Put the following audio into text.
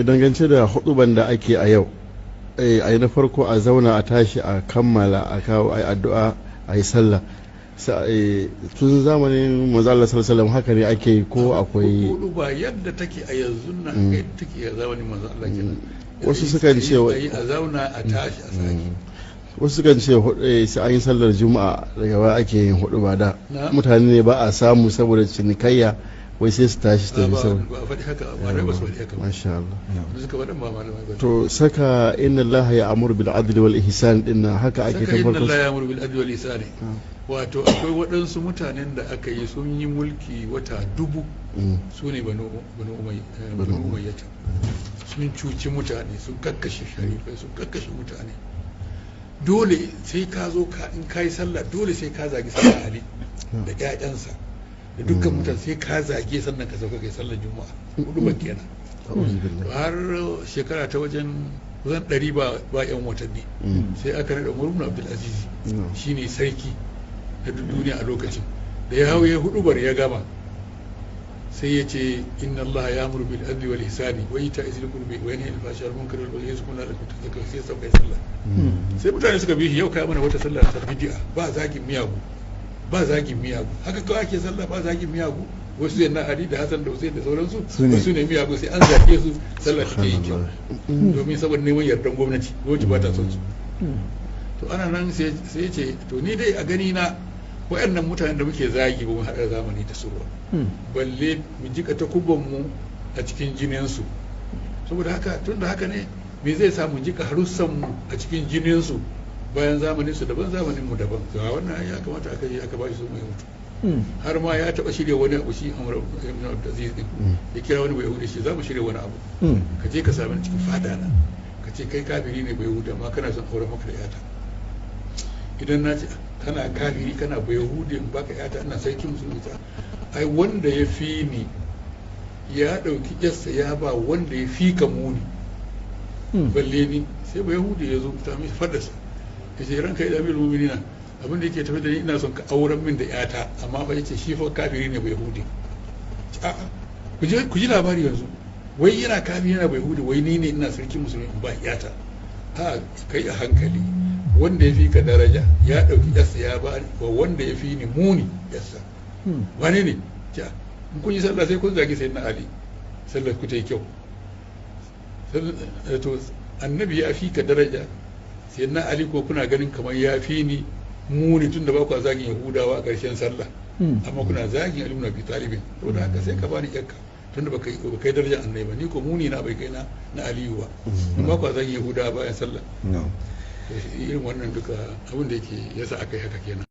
Dangance da huduban da ake a yau, a yi na farko a zauna, a tashi, a kammala, a kawo, a yi addu'a, a yi sallah. Tun zamanin manzo Allah sallallahu alaihi wasallam haka ne ake yi ko akwai? Hudu ba yadda take a yanzu nan haka yadda take a zamanin manzo Allah kenan. Wasu sukan ce a zauna, a tashi, a sake. Wasu sukan ce sai an yi sallar Juma'a daga baya ake yin hudu ba da mutane ne ba a samu saboda cinikayya, wai sai su tashi su tafi saboda Ba a faɗi haka ba, ba su faɗi haka ba. Masha Allah. Da suka faɗin ba malamai ba. To, saka "Inna Allah ya amuru bil adli wal ihsan" din nan, haka ake saka ta "Inna farko? Allah ya amuru bil adli wal ihsani", wato akwai waɗansu mutanen da aka yi sun yi mulki wata 1000. Su ne Banu Umayyata. Sun cuci mutane, sun kakkashe sharifai, sun kakkashe mutane. Dole sai ka zo ka in ka yi sallah, dole sai ka zagi Sayyidina Ali da ƴaƴansa da dukkan mutane, sai ka zage sannan ka sauka kai sallar Juma'a, hudu ba kenan. A'udhu billahi. Har shekara ta wajen kusan 100 ba yan watanni, sai aka naɗa Umar ibn Abdul Aziz shine sarki na duk duniya a lokacin. Da ya hau ya hudubar ya gama, sai ya ce: "Inna Allah ya amuru bil adli wal ihsani wa ita'i zil qurbi wa yanha 'anil fahsha'i wal munkari wal baghi ya'izukum la'allakum tadhakkarun." Sai sauka ya sallah. Sai mutane suka bi shi: "Yau kai mana wata sallah ta bid'a, ba zagin miyagu, ba zagin miyagu. Haka kawai ake sallah ba zagin miyagu? Wasu zai na Ali da Hassan da Hussein da sauransu, wasu ne miyagu, sai an zage su sallah take yi kyau?" Domin saboda neman yardan gwamnati, gwamnati ba ta son su. To, ana nan sai ya ce: "To, ni dai a gani na, waɗannan mutanen da muke zagi ba mu haɗa zamani da su ba, balle mu jika takubban mu a cikin jinin su. Saboda haka, tun da haka ne, me zai sa mu jika harussan mu a cikin jinin su bayan zamanin su daban, zamanin mu daban? Ga wannan ya kamata aka yi." Aka ba shi su mai mutu. Har ma ya taɓa shirya wani abu shi Umar ibn Abdul Aziz din, ya kira wani Bayahudi shi: "Za mu shirya wani abu, ka je ka sami cikin fada na, ka ce kai kafiri ne Bayahudi, amma kana son auren maka da yata. Idan na ce kana kafiri, kana Bayahudi, in baka yata, ina sarki musulmi, ta ai wanda ya fi ni ya ɗauki yarsa ya ba wanda ya fi ka muni, balle ni." Sai Bayahudi ya zo ta mishi fadarsa, ya ce: "Ranka ya amirul mu'minina, abin da yake tafi da ni, ina son ka auren min da yata." Amma fa yace shi fa kafiri ne Bayahudi. A'a, ku je ku ji labari yanzu, wai yana kafiri, yana Bayahudi, wai ni ne ina sarki musulmi in ba yata? A kai a hankali, wanda ya fi ka daraja ya ɗauki yarsa ya ba wa wanda ya fi ni muni yarsa, wane ne? Ja in kun yi sallah sai kun zagi Sayyidina Ali sallar ku ta yi kyau. To, Annabi ya fi ka daraja, Sayyidina Ali ko kuna ganin kamar ya fi ni muni, tun da ba ku zagin Yahudawa a ƙarshen sallah, amma kuna zagin Ali ibn Abi Talib. To, da haka sai ka bani yarka, tun da baka kai darajar Annabi ba, ni ko muni na bai kai na Aliyu ba, in ba ku zagin Yahudawa bayan sallah. Irin wannan duka abin da yake yasa aka yi haka kenan.